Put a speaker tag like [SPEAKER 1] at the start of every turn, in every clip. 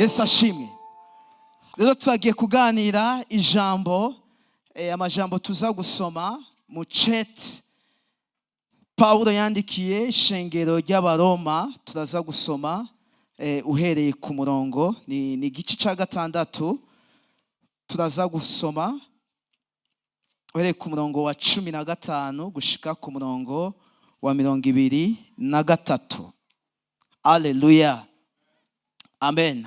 [SPEAKER 1] Yesu ashimwe. Rero turagiye kuganira ijambo, amajambo tuza gusoma mu cete Pawulo yandikiye ishengero ry'Abaroma. Turaza gusoma uhereye ku murongo ni igice cya gatandatu. Turaza gusoma uhereye ku murongo wa 15 gushika ku murongo wa 23. Aleluya, amen.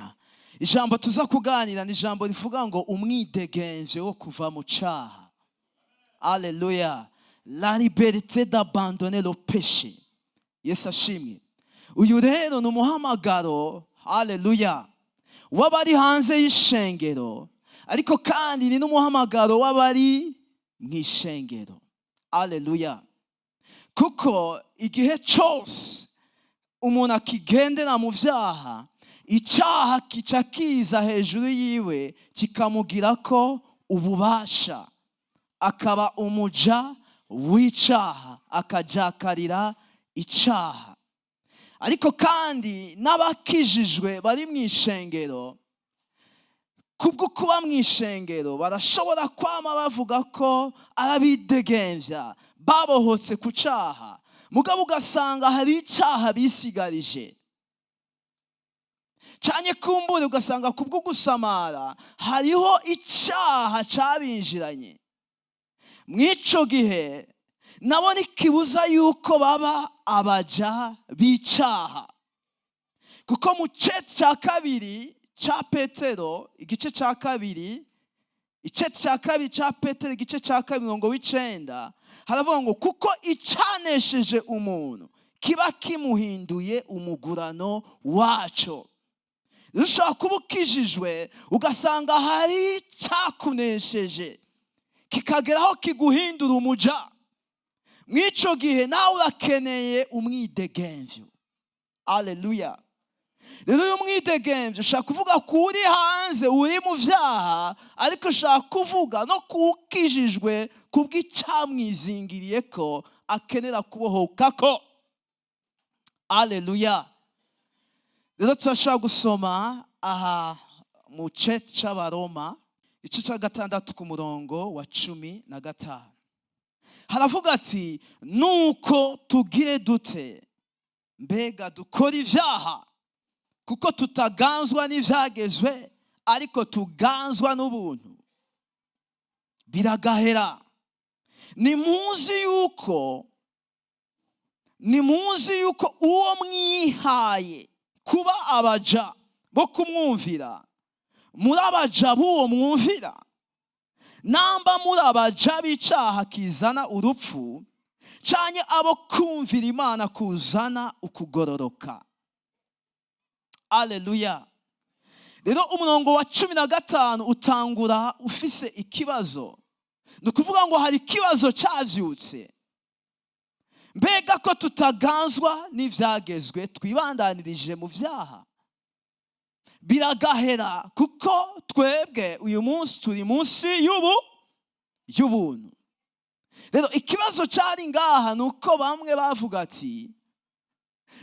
[SPEAKER 1] Ijambo tuza kuganira ni ijambo rivuga ngo umwidegemvyo wo kuva mu caha. Aleluya, la liberté d'abandonner le péché. Yesu ashimwe. Uyu rero ni umuhamagaro, aleluya, w'abari hanze y'ishengero, ariko kandi ni n'umuhamagaro w'abari mu ishengero. Aleluya. Kuko igihe cyose umuntu akigendera mu byaha, icyaha kica kiza hejuru yiwe, kikamugira ko ububasha, akaba umuja w'icyaha, akajakarira icyaha. Ariko kandi n'abakijijwe bari mu ishengero, kubwo kuba mu ishengero barashobora kwama bavuga ko ari abidegemvya, babohotse ku cyaha, mugabo ugasanga hari icyaha bisigarije. Cyane kumbure ugasanga kubwo gusamara hariho icyaha cyabinjiranye. Mw'ico gihe nabo ntikibuza yuko baba abaja b'icyaha, kuko mu cete cya kabiri cya Petero, igice cya kabiri, icete cya kabiri cya Petero, igice cya kabiri, mirongo w'icenda, haravuga ngo kuko icanesheje umuntu kiba kimuhinduye umugurano waco. Rero ushobora kuba ukijijwe, ugasanga hari icyakunesheje kikageraho kiguhindura umuja. Mw'ico gihe nawe urakeneye umwidegemvyo. Aleluya. Rero uyu mwidegemvyo ushobora kuvuga ku uri hanze uri mu vyaha, ariko ushobora kuvuga no kuwukijijwe kubw'icamwizingiriye ko akenera kubohoka ko. Aleluya. Rero turashobora gusoma aha mu cete c'Abaroma, igice cya gatandatu, ku murongo wa 15, haravuga ati: "Nuko tugire dute? Mbega dukora ibyaha kuko tutaganzwa n'ibyagezwe, ariko tuganzwa n'ubuntu? Biragahera! Nimuzi yuko uwo mwihaye kuba abaja bo kumwumvira, muri abaja b'uwo mwumvira, namba muri abaja b'icaha kizana urupfu, canke abo kumvira Imana kuzana ukugororoka." Aleluya. Rero umurongo wa 15 utangura ufise ikibazo. Ni ukuvuga ngo hari ikibazo cyavyutse: mbega ko tutaganzwa n'ivyagezwe, twibandanirije mu vyaha? Biragahera, kuko twebwe uyu munsi turi munsi y'ubuntu. Rero ikibazo cyari ngaha ni uko bamwe bavuga ati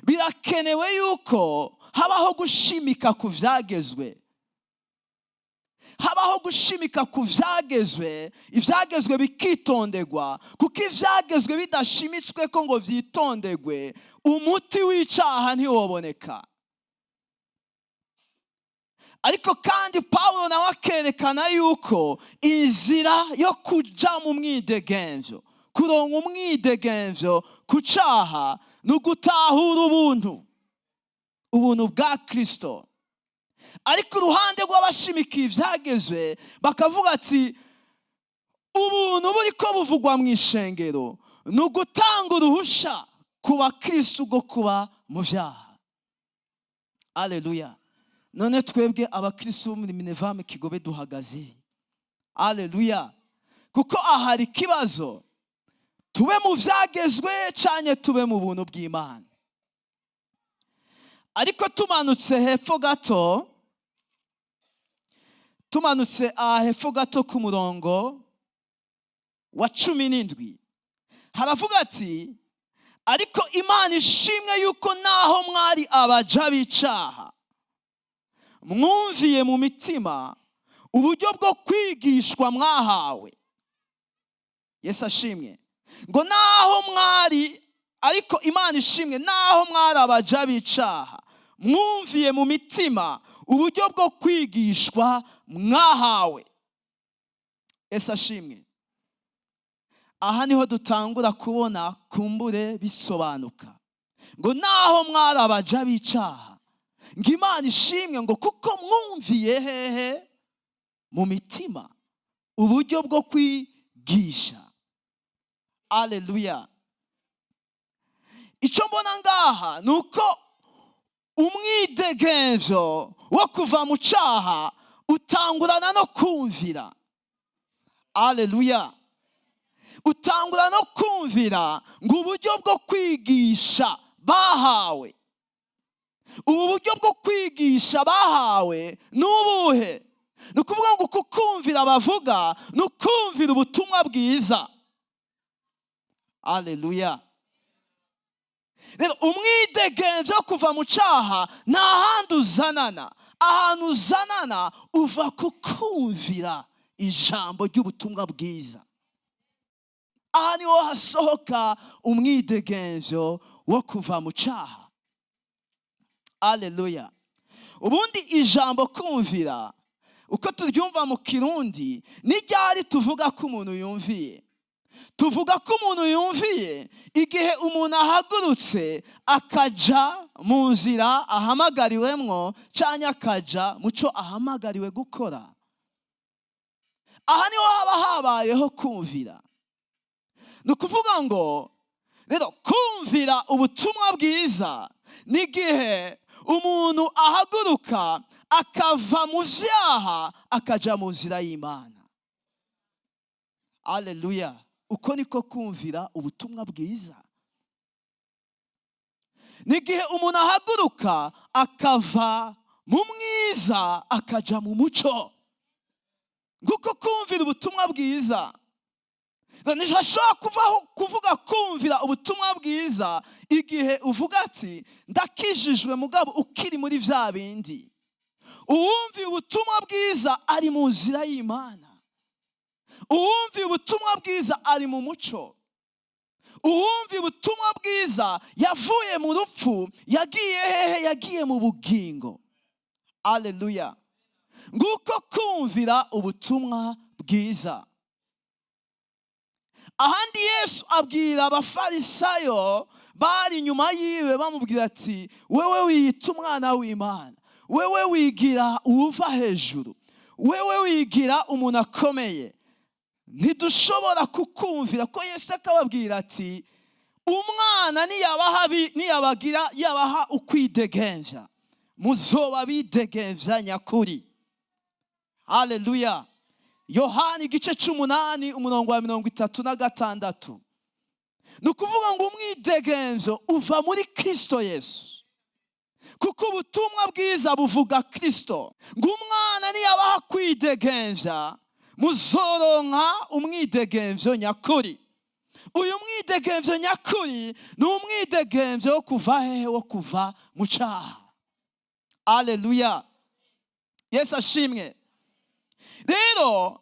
[SPEAKER 1] birakenewe yuko habaho gushimika ku vyagezwe, habaho gushimika ku vyagezwe, ivyagezwe bikitondegwa, kuko ivyagezwe bidashimitswe ko ngo vyitondegwe, umuti w'icaha ntiwoboneka. Ariko kandi Pawulo nawe akerekana yuko inzira yo kuja mu mwidegemvyo, kuronka umwidegemvyo ku caha, ni ugutahura ubuntu, ubuntu bwa Kristo. Ariko uruhande rw'abashimikiye ivyagezwe bakavuga ati ubuntu buriko buvugwa mu ishengero ni ugutanga uruhusha ku bakristu rwo kuba mu vyaha. Aleluya. None twebwe abakristu bo muri Minevame Kigobe duhagaze? Aleluya. Kuko ahari ikibazo: tube mu vyagezwe canke tube mu buntu bw'Imana? Ariko tumanutse hepfo gato, tumanutse aha hepfo gato ku murongo wa 17, haravuga ati: "Ariko Imana ishimwe yuko naho mwari abaja b'icaha, Mwumviye mu mitima uburyo bwo kwigishwa mwahawe. Yesu ashimwe. Ngo naho mwari, ariko Imana ishimwe, naho mwari abaja b'icaha, mwumviye mu mitima uburyo bwo kwigishwa mwahawe. Yesu ashimwe. Aha niho dutangura kubona kumbure bisobanuka. Ngo naho mwari abaja b'icaha, ngo Imana ishimwe, ngo kuko mwumviye hehe? Mu mitima uburyo bwo kwigisha. Aleluya. Icyo mbona ngaha ni uko umwidegemvyo wo kuva mu caha utangurana no kumvira. Aleluya. Utangura no kumvira ngo uburyo bwo kwigisha bahawe. Ubu buryo bwo kwigisha bahawe ni ubuhe? Ni ukuvuga ngo kukumvira bavuga ni ukumvira ubutumwa bwiza. Aleluya. Rero umwidegemvyo wo kuva mu caha nta handi uzanana. Ahantu uzanana uva kukumvira ijambo ry'ubutumwa bwiza. Aha niho hasohoka umwidegemvyo wo kuva mu caha. Aleluya. Ubundi ijambo kumvira, uko turyumva mu Kirundi, ni ryari tuvuga ko umuntu yumviye? Tuvuga ko umuntu yumviye igihe umuntu ahagurutse akaja mu nzira ahamagariwemwo, canke akaja mu co ahamagariwe gukora. Aha niho haba habayeho kumvira. Ni ukuvuga ngo rero kumvira ubutumwa bwiza ni igihe umuntu ahaguruka akava mu vyaha akaja mu nzira y'Imana. Aleluya. Uko niko kumvira ubutumwa bwiza. Ni igihe umuntu ahaguruka akava mu mwiza akaja mu muco. Nguko kumvira ubutumwa bwiza. Ntihashobora kuvaho kuvuga kumvira ubutumwa bwiza igihe uvuga ati ndakijijwe, mugabo ukiri muri vya bindi. Uwumviye ubutumwa bwiza ari mu nzira y'Imana. Uwumviye ubutumwa bwiza ari mu muco. Uwumviye ubutumwa bwiza yavuye mu rupfu, yagiye hehe? Yagiye mu bugingo. Aleluya. Nguko kumvira ubutumwa bwiza. Ahandi Yesu abwira Abafarisayo bari inyuma yiwe, bamubwira ati wewe wiyita umwana w'Imana, wewe wigira uwuva hejuru, wewe wigira umuntu akomeye, ntidushobora kukumvira. Ko Yesu akababwira ati umwana niyabagira yabaha ukwidegemvya, muzoba bidegemvya nyakuri. Haleluya. Yohani igice c'umunani umurongo wa 36. Ni ukuvuga ngo umwidegemvyo uva muri Kristo Yesu, kuko ubutumwa bwiza buvuga Kristo. Ngo umwana niyabaha kwidegemvya, muzoronka umwidegemvyo nyakuri. Uyu mwidegemvyo nyakuri ni umwidegemvyo wo kuva hehe? Wo kuva mu caha. Aleluya. Yesu ashimwe. Rero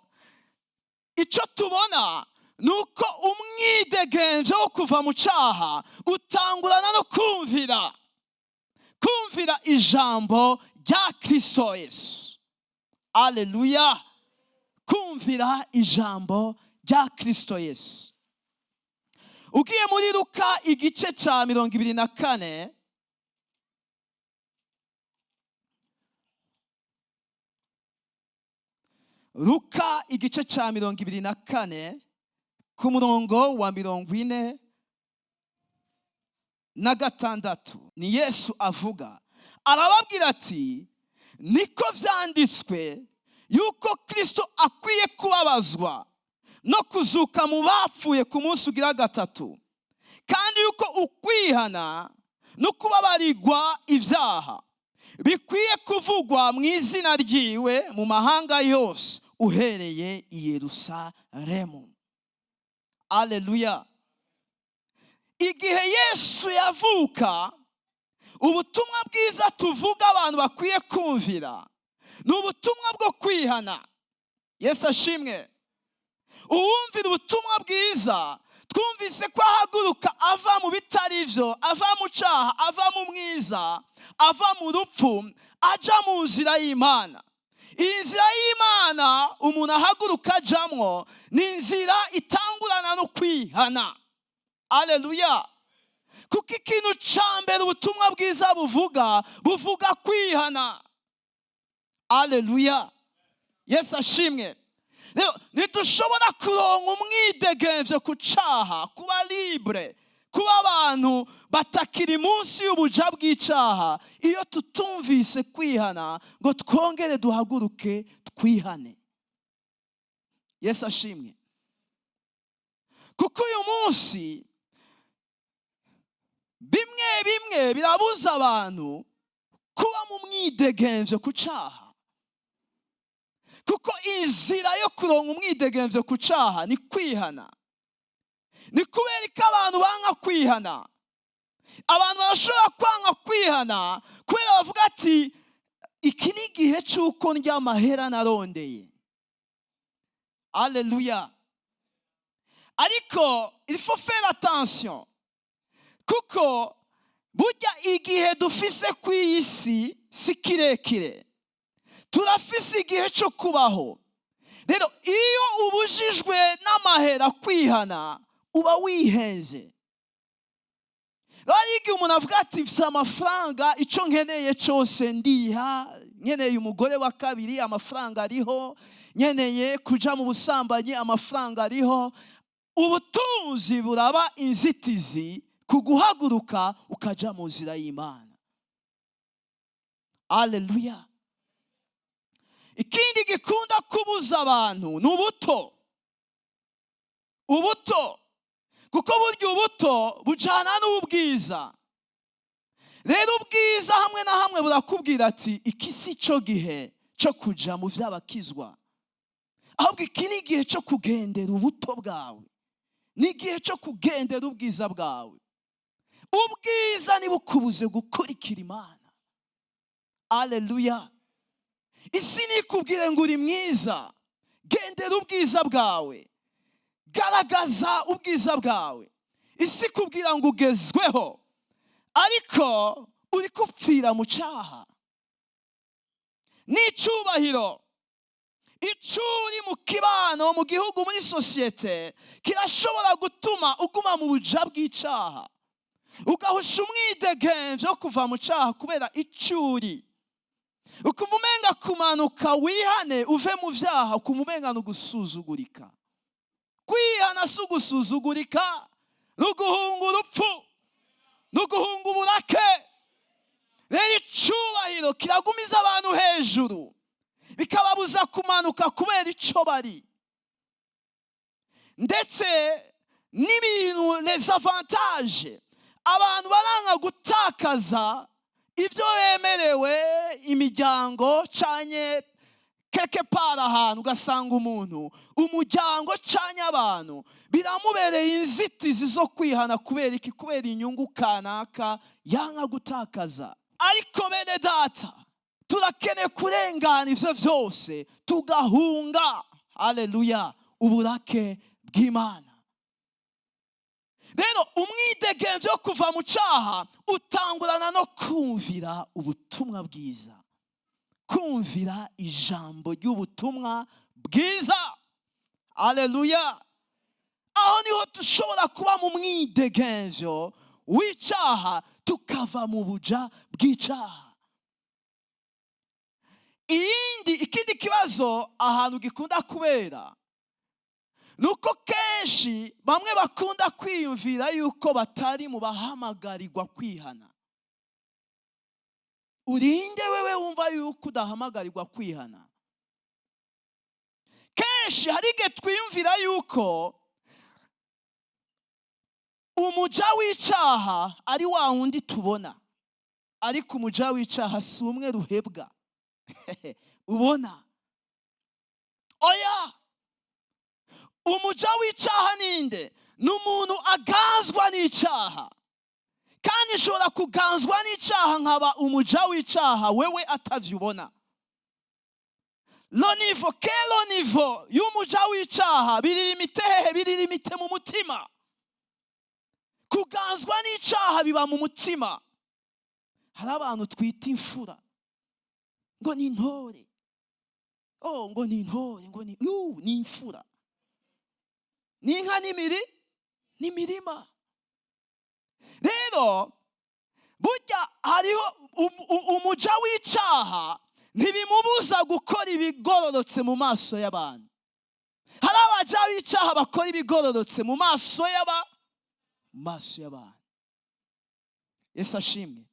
[SPEAKER 1] ico tubona ni uko umwidegemvyo wo kuva mu caha utangurana no kumvira, kumvira ijambo rya Kristo Yesu. Aleluya. Kumvira ijambo rya Kristo Yesu. Ugiye muri Luka igice ca 24, Luka igice ca 24 ku murongo wa 46, ni Yesu avuga, arababwira ati niko vyanditswe yuko Kristo akwiye kubabazwa no kuzuka mu bapfuye ku munsi ugira gatatu, kandi yuko ukwihana no kubabarirwa ibyaha bikwiye kuvugwa mu izina ryiwe mu mahanga yose uhereye i Yerusalemu. Aleluya. Igihe Yesu yavuka, ubutumwa bwiza tuvuga abantu bakwiye kumvira Ni ubutumwa bwo kwihana. Yesu ashimwe. Uwumvira ubutumwa bwiza, twumvise ko ahaguruka ava mu bitari byo, ava mu cyaha, ava mu mwiza, ava mu rupfu, aja mu nzira y'Imana. Iyi nzira y'Imana umuntu ahaguruka ajamwo ni inzira itangurana no kwihana. Aleluya! Kuko ikintu cya mbere ubutumwa bwiza buvuga, buvuga kwihana. Aleluya! Yesu ashimwe. Rero ntidushobora kuronka umwidegemvyo ku caha, kuba libre, kuba abantu batakiri munsi y'ubuja bw'icaha, iyo tutumvise kwihana ngo twongere duhaguruke twihane. Yesu ashimwe. Kuko uyu munsi bimwe bimwe birabuza abantu kuba mu mwidegemvyo ku caha, kuko inzira yo kuronka umwidegemvyo ku caha ni kwihana. Ni kubera ko abantu banga kwihana. Abantu barashobora kwanga kwihana kubera bavuga ati: "Iki ni igihe cy'uko ndya amahera narondeye." Aleluya! Ariko il faut faire attention, kuko burya igihe dufise ku iyi si si kirekire. Turafise igihe cyo kubaho. Rero iyo ubujijwe n'amahera kwihana, uba wihenze. Hari igihe umuntu avuga ati: "Mfise amafaranga, icyo nkeneye cyose ndiha. Nkeneye umugore wa kabiri, amafaranga ariho. Nkeneye kuja mu busambanyi, amafaranga ariho." Ubutunzi buraba inzitizi ku guhaguruka ukaja mu nzira y'Imana. Aleluya! Ikindi gikunda kubuza abantu ni ubuto. Ubuto, kuko burya ubuto bujyana n'ubwiza. Rero ubwiza hamwe na hamwe burakubwira ati: "Iki si cyo gihe cyo kuja mu by'abakizwa, ahubwo iki ni igihe cyo kugendera ubuto bwawe, ni igihe cyo kugendera ubwiza bwawe." Ubwiza ntibukubuze gukurikira Imana. Aleluya! Isi nikubwire ngo uri mwiza, gendera ubwiza bwawe, garagaza ubwiza bwawe. Isi ikubwira ngo ugezweho, ariko uri gupfira mu cyaha. N'icyubahiro, icyo uri mu kibano, mu gihugu, muri sosiyete, kirashobora gutuma uguma mu buja bw'icyaha, ugahusha umwidegemvyo wo kuva mu cyaha kubera icyo uri. Ukumva umenga kumanuka wihane uve mu byaha, ukumva umenga ni ugusuzugurika. Kwihana si ugusuzugurika, ni uguhunga urupfu, ni uguhunga uburake. Rero icyubahiro kiragumiza abantu hejuru, bikababuza kumanuka kubera icyo bari, ndetse n'ibintu, les avantages. Abantu baranga gutakaza ibyo bemerewe, imiryango canye quelque part ahantu, ugasanga umuntu, umuryango canye abantu biramubereye inzitizi zo kwihana. Kubera iki? Kubera inyungu kanaka yanka gutakaza. Ariko bene data, turakeneye kurengana ivyo vyose, tugahunga, haleluya, uburake bw'Imana. Rero umwidegemvyo wo kuva mu caha utangurana no kumvira ubutumwa bwiza, kumvira ijambo ry'ubutumwa bwiza. Aleluya! Aho niho dushobora kuba mu mwidegemvyo w'icaha, tukava mu buja bw'icaha. Ikindi kibazo ahantu gikunda kubera ni uko kenshi bamwe bakunda kwiyumvira yuko batari mu bahamagarirwa kwihana. Urinde wewe wumva yuko udahamagarirwa kwihana? Kenshi hari igihe twiyumvira yuko umuja w'icaha ari wa wundi tubona, ariko umuja w'icaha si umwe ruhebwa ubona. Oya! Umuja w'icaha ninde? Ni umuntu aganzwa n'icaha. Kandi nshobora kuganzwa n'icaha nkaba umuja w'icaha, wewe atavyo ubona. Le niveau, quel niveau y'umuja w'icaha biri limité hehe? Biri limité mu mutima. Kuganzwa n'icaha biba mu mutima. Hari abantu twita imfura, ngo ni intore, oh, ngo ni intore, ngo ni ni imfura, ni inka n'imiri n'imirima. Rero burya hariho umuja w'icaha, ntibimubuza gukora ibigororotse mu maso y'abantu. Hari abaja b'icaha bakora ibigororotse mu maso y'abantu. Yesu ashimwe,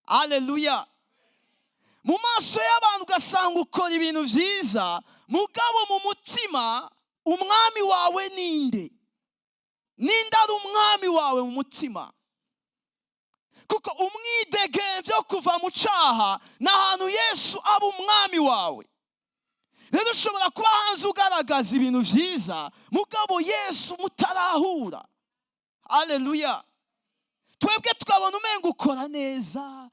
[SPEAKER 1] aleluya. Mu maso y'abantu ugasanga ukora ibintu byiza, mugabo mu mutima umwami wawe ninde? Ninde ari umwami wawe mu mutima? Kuko umwidegemvyo kuva mu caha ni ahantu Yesu aba umwami wawe. Rero ushobora kuba hanze ugaragaza ibintu byiza, mugabo Yesu mutarahura. Aleluya. Twebwe tukabona umenga ukora neza,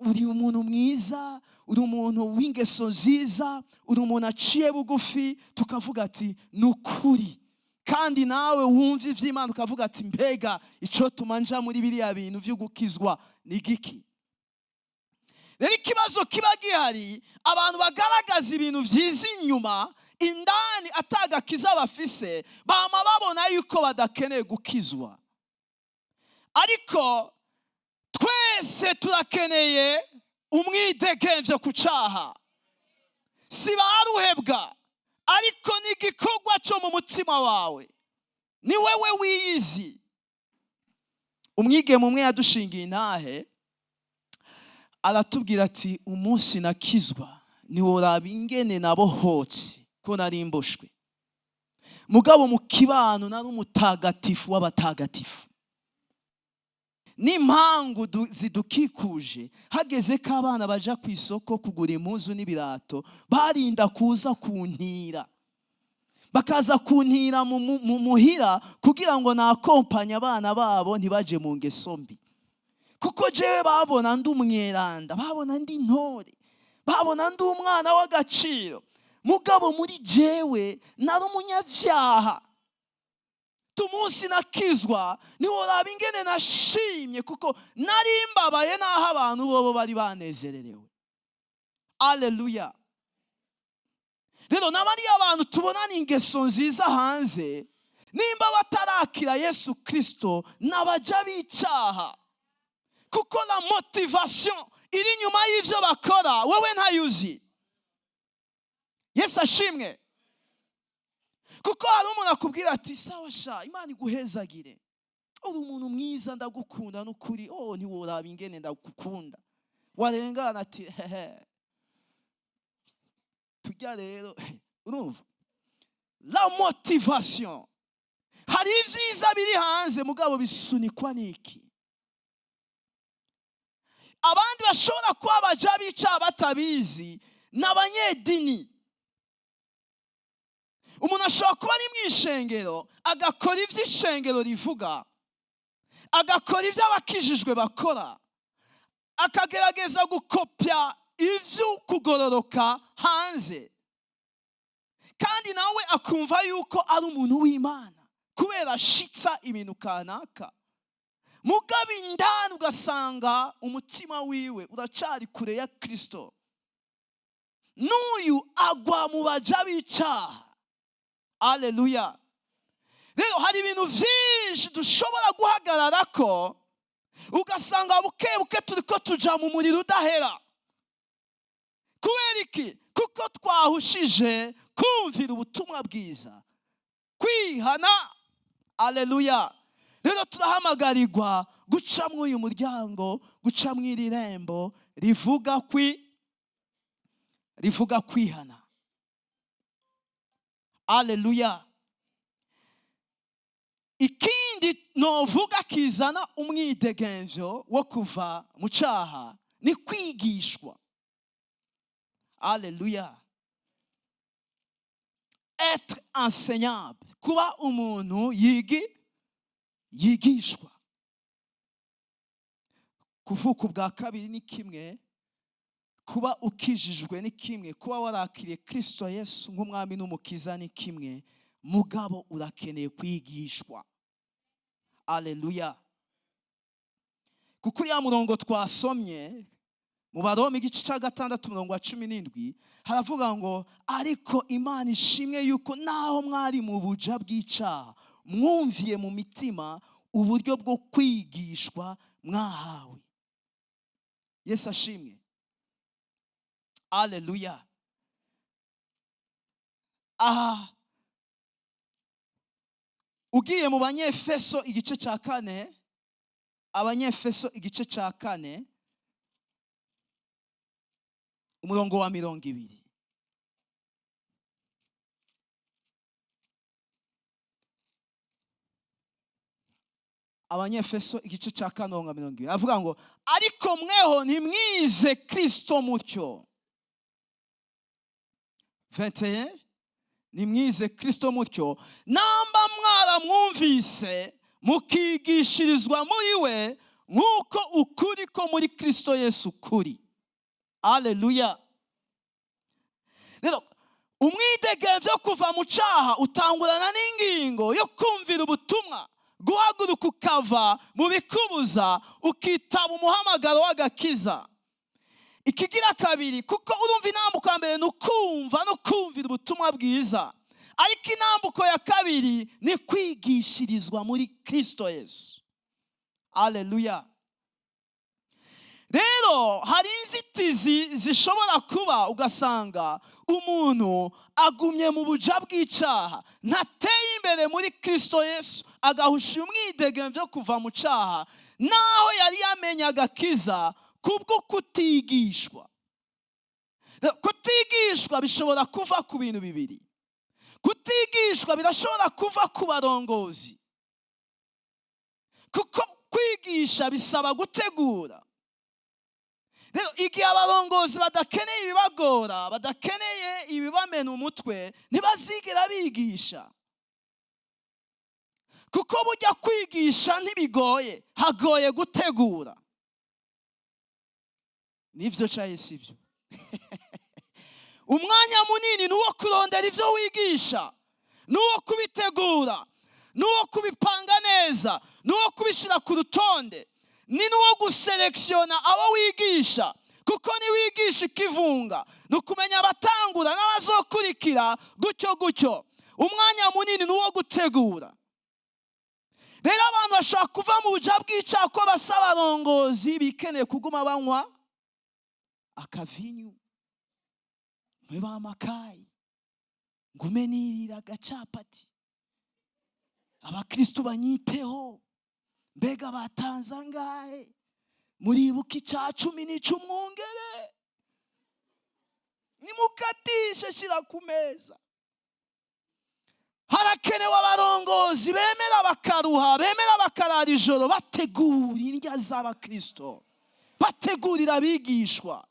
[SPEAKER 1] uri umuntu mwiza, uri umuntu w'ingeso nziza, uri umuntu aciye bugufi, tukavuga ati ni ukuri. Kandi nawe wumva iby'Imana ukavuga ati mbega icyo tumanja muri biriya bintu byo gukizwa ni giki? Rero ikibazo kiba gihari, abantu bagaragaza ibintu byiza inyuma, indani atagakiza bafise, bama babona yuko badakeneye gukizwa. Ariko twese turakeneye umwidegemvyo ku caha. Si baruhebwa, ariko ni igikorwa cyo mu mutima wawe, ni wewe wiyizi. Umwigeme umwe yadushingiye intahe, aratubwira ati umunsi nakizwa ntiworaba ingene nabohotse, ko nari mboshwe, mugabo mu kibano nari umutagatifu w'abatagatifu. N'impangu zidukikuje, hageze ko abana baja ku isoko kugura impuzu n'ibirato, barinda kuza kuntira, bakaza kuntira mu muhira kugira ngo nakompanye abana babo ntibaje mu ngeso mbi, kuko jewe babona ndi umweranda, babona ndi intore, babona ndi umwana w'agaciro, mugabo muri jewe nari umunyabyaha. Umunsi nakizwa ntiworaba ingene nashimye, kuko nari mbabaye n'aho abantu bobo bari banezererewe. Aleluya. Rero n'abariya abantu tubonana ingeso nziza hanze, nimba batarakira Yesu Kirisito, n'abaja b'icaha, kuko la motivation iri inyuma y'ibyo bakora wowe ntayuzi. Yesu ashimwe. Kuko hari umuntu akubwira ati sawa sha, Imana iguhezagire, uri umuntu mwiza, ndagukunda n'ukuri, oh, ntiworaba ingene ndagukunda. Warengana ati hehe, tujya. Rero urumva la motivation, hari ibyiza biri hanze, mugabo bisunikwa n'iki? Abandi bashobora kuba baja bica batabizi ni abanyedini. Umuntu ashobora kuba ari mu ishengero, agakora ibyo ishengero rivuga, agakora ibyo abakijijwe bakora, akagerageza gukopya ibyo kugororoka hanze, kandi nawe akumva yuko ari umuntu w'Imana kubera ashitsa ibintu kanaka, mugabo indani ugasanga umutima wiwe uracari kure ya Kirisito. N'uyu agwa mu baja b'icaha. Aleluya. Rero hari ibintu byinshi dushobora guhagarara ko ugasanga buke buke turi ko tuja mu muriro udahera. Kubera iki? Kuko twahushije kumvira ubutumwa bwiza, kwihana. Aleluya. Rero turahamagarirwa guca muri uyu muryango, guca muri iri rembo rivuga kwihana. Aleluya. Ikindi novuga kizana umwidegemvyo wo kuva mu caha ni kwigishwa. Aleluya. Être enseignable, kuba umuntu yigishwa. Kuvuka ubwa kabiri ni kimwe. Kuba ukijijwe ni kimwe, kuba warakiriye Kristo Yesu nk'umwami n'umukiza ni kimwe, mugabo urakeneye kwigishwa. Aleluya! Kuko uriya murongo twasomye mu Baroma igice cya 6, umurongo wa 17, haravuga ngo: "Ariko Imana ishimwe yuko naho mwari mu buja bw'icyaha, mwumviye mu mitima uburyo bwo kwigishwa mwahawe." Yesu ashimwe! Aleluya! Aha ugiye mu Banyefeso igice cya 4, Abanyefeso igice cya 4, umurongo wa 20. Abanyefeso igice cya 4, umurongo wa 20, avuga ngo: "Ariko mweho ntimwize Kristo mutyo." 21: "Nimwize Kristo mutyo, namba mwaramwumvise mukigishirizwa muri we, nk'uko ukuri ko muri Kristo Yesu kuri." Aleluya! Rero umwidegemvyo wo kuva mu caha utangurana n'ingingo yo kumvira ubutumwa, guhaguruka ukava mu bikubuza, ukitaba umuhamagaro w'agakiza. Ikigira kabiri, kuko urumva intambuko ya mbere ni ukumva no kumvira ubutumwa bwiza, ariko intambuko ya kabiri ni kwigishirizwa muri Kristo Yesu. Aleluya! Rero hari inzitizi zishobora kuba, ugasanga umuntu agumye mu buja bw'icyaha, ntateye imbere muri Kristo Yesu, agahusha umwidegemvyo kuva mu cyaha naho yari yamenye agakiza, kubwo kutigishwa. Kutigishwa bishobora kuva ku bintu bibiri. Kutigishwa birashobora kuva ku barongozi, kuko kwigisha bisaba gutegura. Rero igihe abarongozi badakeneye ibibagora, badakeneye ibibamena umutwe, ntibazigera bigisha, kuko bujya kwigisha ntibigoye, hagoye gutegura. Nivyo caye sivyo? Umwanya munini ni uwo kurondera ibyo wigisha, ni uwo kubitegura, ni uwo kubipanga neza, ni uwo kubishyira ku rutonde, ni n'uwo guselekisiyona abo wigisha, kuko niwigisha ikivunga, ni ukumenya abatangura n'abazokurikira, gutyo gutyo. Umwanya munini ni uwo gutegura. Rero abantu bashobora kuva mu buja bw'icyaha ko basa abarongozi bikeneye kuguma banywa akavinyu, mwe bamakayi, ngume nirira agacapati, abakristo banyiteho. Mbega batanze angahe? Muribuka icya cumi n'ic'umwungere? Nimukatishe, shira ku meza. Harakenewe abarongozi bemera bakaruha, bemera bakarara ijoro bategura indya z'abakristo, bategurira abigishwa.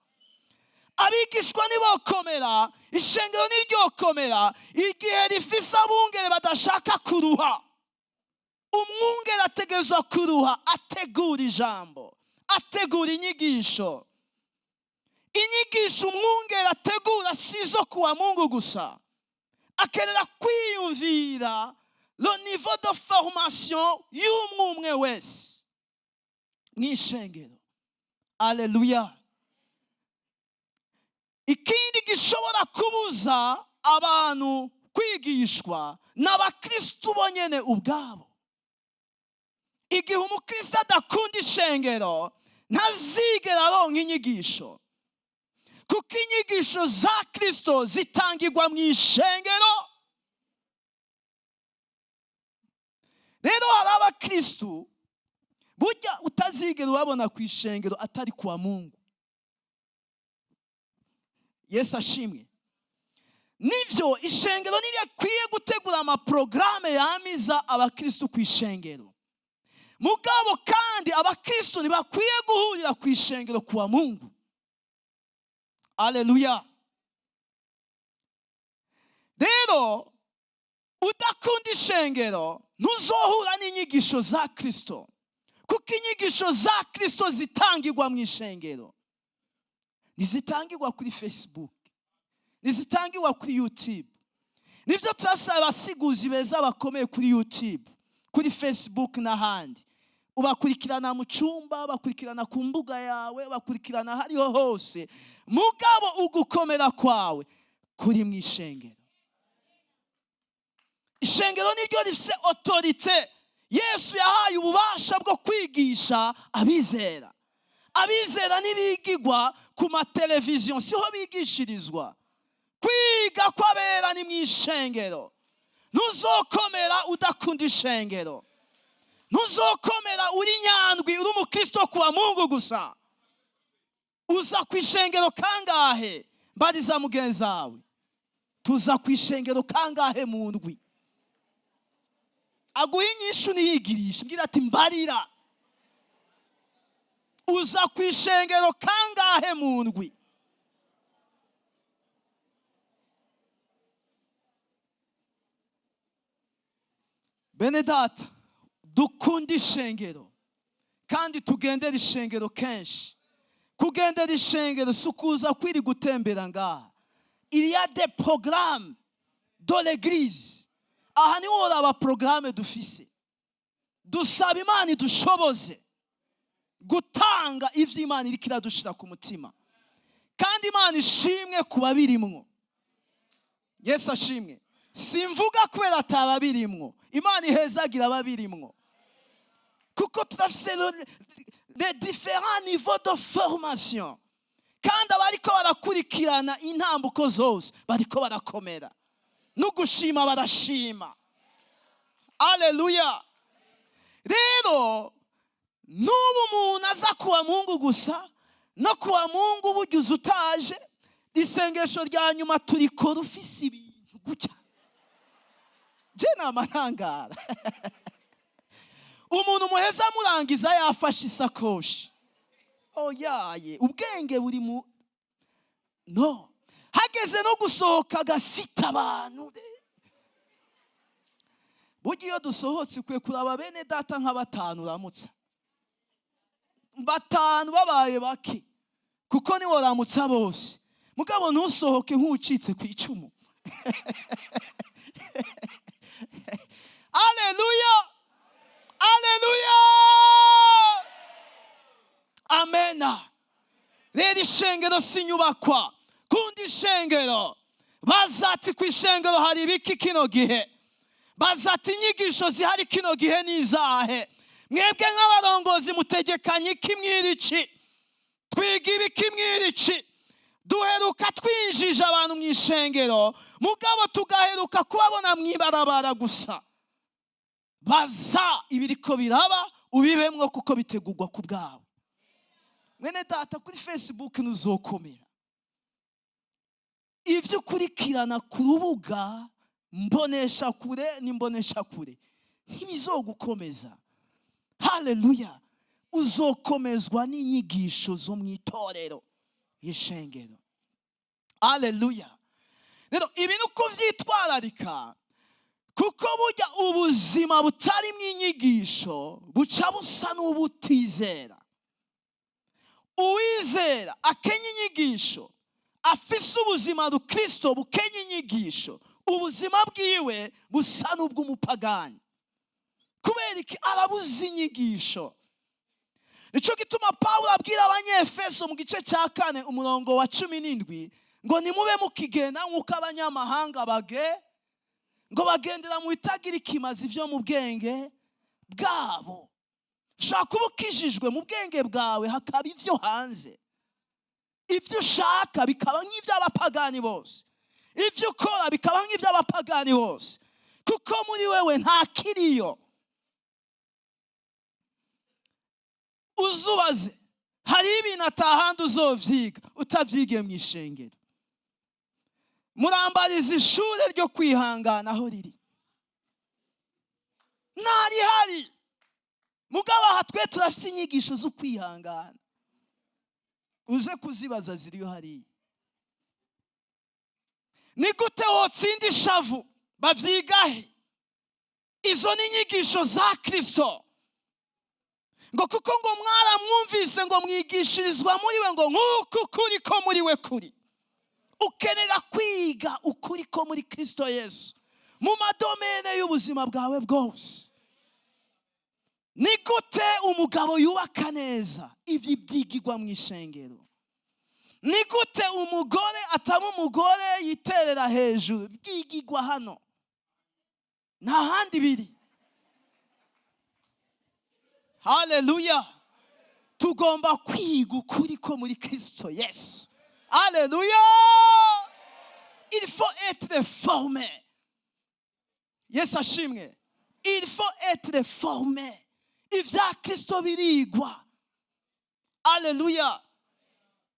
[SPEAKER 1] Abigishwa nibokomera, ishengero niryokomera igihe rifise abungere badashaka kuruha. Umwungere ategerezwa kuruha ategura ijambo, ategura inyigisho. Inyigisho umwungere ategura si izo kuwa Mungu gusa, akenera kwiyumvira le niveau de formation y'umwe umwe wese mw'ishengero. Aleluya! Ikindi gishobora kubuza abantu kwigishwa ni abakristu bonyene ubwabo. Igihe umukristo adakunda ishengero, ntazigera aronka inyigisho, kuko inyigisho za Kristo zitangirwa mu ishengero. Rero hari abakristu burya utazigera ubabona ku ishengero atari kuwa Mungu. Yesu ashimwe! Nivyo, ishengero ntirikwiye gutegura amaporogaramu yamiza abakristu ku ishengero, mugabo kandi abakristu ntibakwiye guhurira ku ishengero kuwa Mungu. Aleluya! Rero udakunda ishengero ntuzohura n'inyigisho za Kristo, kuko inyigisho za Kristo zitangirwa mu ishengero. Ntizitangirwa kuri Facebook, ntizitangirwa kuri YouTube. Nibyo, turasaba abasiguzi beza bakomeye kuri YouTube, kuri Facebook n'ahandi. Ubakurikirana mu cyumba, bakurikirana ku mbuga yawe, bakurikirana hariho hose. Mugabo ugukomera kwawe kuri mu ishengero. Ishengero niryo rifite autorité. Yesu yahaye ububasha bwo kwigisha abizera. Abizera ntibigigwa ku mateleviziyo, siho bigishirizwa. Kwiga kw'abera ni mu ishengero. Ntuzokomera udakunda ishengero. Ntuzokomera uri nyandwi, uri umukristo kuwa Mungu gusa. Uza ku ishengero kangahe? Mbariza mugenzi wawe, tuza ku ishengero kangahe mu ndwi? Aguha inyishu, niyigirisha. Mbwira ati: "Mbarira, uza ku ishengero kangahe mu ndwi?" Bene data, dukunda ishengero kandi tugendera ishengero kenshi. Kugendera ishengero si ukuza kwiri gutembera ngaha. Il y a des programmes de l'église. Aha niho woraba porogaramu dufise. Dusaba Imana idushoboze gutanga ivyo Imana iriko iradushira ku mutima. Kandi Imana ishimwe ku babirimwo. Yesu ashimwe. Simvuga kubera atababirimwo. Imana ihezagira ababirimwo, kuko turafise les différents niveaux de formation, kandi abariko barakurikirana intambuko zose bariko barakomera no gushima, barashima. Aleluya! Rero n'ubu umuntu aza kuwa Mungu gusa, no kuwa Mungu bugize utaje, isengesho rya nyuma turikora ufise ibintu gutya. Je nama ntangara umuntu muheza murangiza yafashe isakoshi. Oyaye, ubwenge buri mu no hageze no gusohoka agasita abantu. Burya iyo dusohotse, ukwiye kuraba bene data nka batanu uramutsa, batanu babaye bake, kuko niworamutsa bose. Mugabo ntusohoke nk'ucitse ku icumu. Aleluya, aleluya, amena. Rero ishengero si inyubakwa. Kunda ishengero. Bazati ku ishengero hari ibiki kino gihe? Bazati inyigisho zihari kino gihe ni izahe? Mwebwe nk'abarongozi mutegekanye iki mwirici? Twiga ibiki mwirici? Duheruka twinjije abantu mu ishengero, mugabo tugaheruka kubabona mu ibarabara gusa. Baza ibiriko biraba, ubibemwo, kuko bitegurwa ku bwawe. Mwene data, kuri Facebook ntuzokomera. Ibyo ukurikirana ku rubuga mbonesha kure n'imbonesha kure ntibizogukomeza. Haleluya! Uzokomezwa n'inyigisho zo mu itorero y'ishengero. Aleluya! Rero ibi ni ukubyitwararika, kuko burya ubuzima butarimo inyigisho buca busa n'ubutizera. Uwizera akenya inyigisho, afise ubuzima rukristo bukenya inyigisho, ubuzima bwiwe busa n'ubw'umupagani. Kubera iki? Arabuze inyigisho. Nicyo gituma Pawulo abwira Abanyefeso mu gice cya 4, umurongo wa 17, ngo nimube mukigenda nk'uko abanyamahanga bage, ngo bagendera mu bitagira ikimazi byo mu bwenge bwabo. Ushobora kuba ukijijwe, mu bwenge bwawe hakaba ibyo hanze, ibyo ushaka bikaba nk'iby'abapagani bose, ibyo ukora bikaba nk'iby'abapagani bose, kuko muri wewe nta kiriyo. Uzubaze, hari ibintu atahandi uzovyiga utabyigiye mu ishengero. Murambariza ishure ryo kwihangana aho riri? Ntarihari. Mugabo aha twe turafite inyigisho zo kwihangana. Uze kuzibaza, ziriyo hariya. Ni gute wotsinda ishavu? Bavyigahe? Izo ni inyigisho za Kristo. Ngo kuko ngo mwaramwumvise, ngo mwigishirizwa muri we, ngo nk'uko ukuri ko muri we kuri. Ukenera kwiga ukuri ko muri Kristo Yesu mu ma domaines y'ubuzima bwawe bwose. Ni gute umugabo yubaka neza? Ibyo byigirwa mu ishengero. Ni gute umugore ataba umugore yiterera hejuru? Byigirwa hano, nta handi biri. Haleluya! Tugomba kwiga ukuri ko muri Kristo Yesu. Haleluya! Il faut être formé. Yesu ashimwe! Il faut être formé. Ibya Kristo birigwa. Aleluya!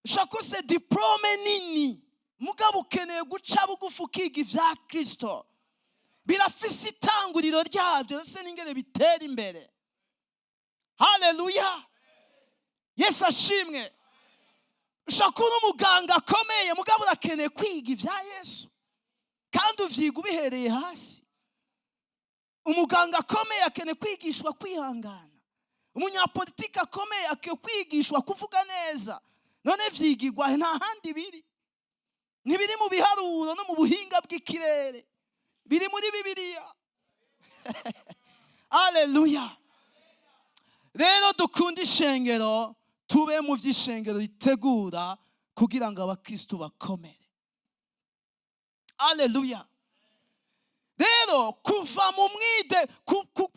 [SPEAKER 1] Ushobora kuba diplôme nini, mugabo ukeneye guca bugufi ukiga ibya Kristo. Birafise itanguriro ryabyo ndetse n'ingene bitera imbere. Haleluya! Yesu ashimwe! Ushobora kuba umuganga akomeye, mugabo urakeneye kwiga ibya Yesu, kandi uvyiga ubihereye hasi. Umuganga akomeye akeneye kwigishwa kwihangana. Umunyapolitiki akomeye akwiye kwigishwa kuvuga neza. None vyigirwa nta handi biri, ntibiri mu biharuro no mu buhinga bw'ikirere, biri muri Bibiliya. Aleluya! Rero dukunde ishengero, tube mu by'ishengero ritegura kugira ngo abakristo bakomere. Aleluya! Rero kuva mu mwide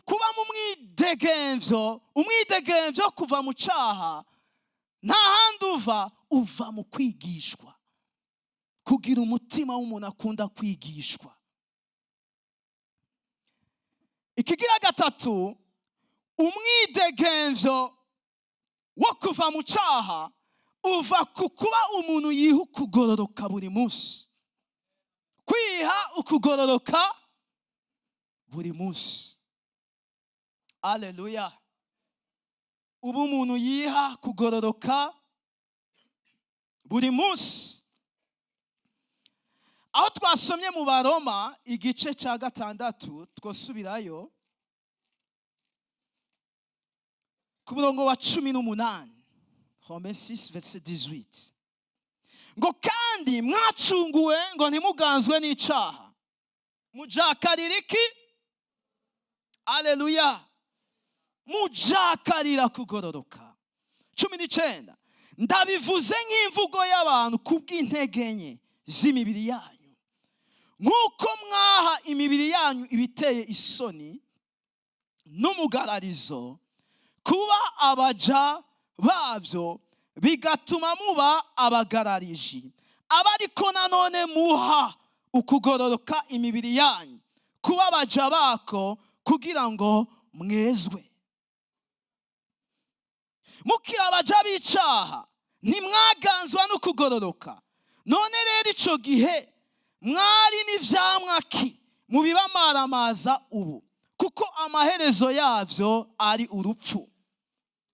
[SPEAKER 1] kuba mu mwidegemvyo, umwidegemvyo kuva mu caha, nta handi uva, uva mu kwigishwa, kugira umutima w'umuntu akunda kwigishwa. Ikigira gatatu, umwidegemvyo wo kuva mu caha uva ku kuba umuntu yiha ukugororoka buri munsi, kwiha ukugororoka buri munsi. Aleluya! Ubu umuntu yiha kugororoka buri munsi. Aho twasomye mu Baroma igice cya 6, twosubirayo ku murongo wa 18, Romains 6 verset 18, ngo kandi mwacunguwe ngo ntimuganzwe n'icaha, mujakarira iki? Aleluya! Mujakarira kugororoka. 19: Ndabivuze nk'imvugo y'abantu kubw'intege nke z'imibiri yanyu. Nk'uko mwaha imibiri yanyu ibiteye isoni n'umugararizo kuba abaja babyo, bigatuma muba abagarariji, aba ariko nanone muha ukugororoka imibiri yanyu kuba abaja bako, kugira ngo mwezwe. Mukiri abaja b'icaha, ntimwaganzwa no kugororoka. None rero ico gihe mwari n'ivyamwa ki mubibamaramaza ubu? Kuko amaherezo yavyo ari urupfu.